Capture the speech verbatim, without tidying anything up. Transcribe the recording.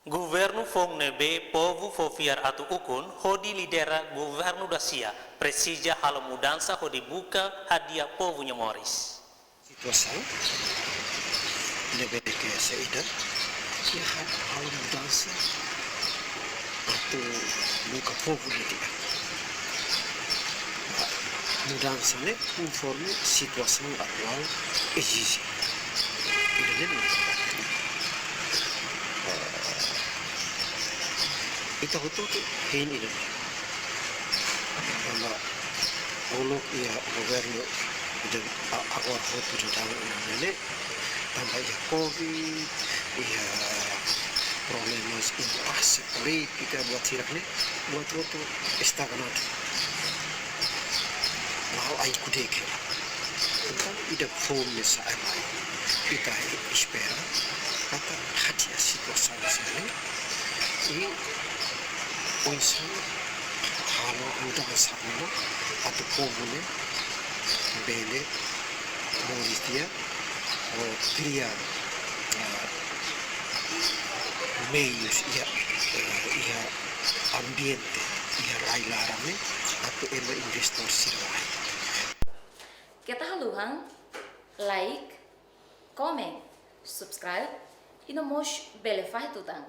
Governu foun ne'ebé povu fó fiar atu ukun hodi lidera governu dasia presiza halo mudansa hodi buka hadi'a povu nia moris. Situasaun ne'ebé ke saida, iha halo mudansa atu buka povu nia di'ak. Mudansa ne'e konforme situasaun atuál ezije. Ida-ne'e mak importante. Ita hotu-hotu hein ida-ne'e. Tanba uluk iha governu ida a-, agora hotu daudaun ida-ne'e, tanba iha covid, iha problemas, impase polítika, buat sira-ne'e, buat hotu estagnadu. La'o ai-kudek. Entaun, ida foun ne'e sa'e mai. Ita espera katak hadi'a situasaun sira-ne'e, i oinsá halo mudansa ne'e atu povu ne'e bele moris di'ak, no kria, ah, meius iha, eh, iha ambiente, iha rai-laran ne'e, atu ema investór sira mai. Keta haluha like, comment, subscribe, i no mós bele fahe tutan.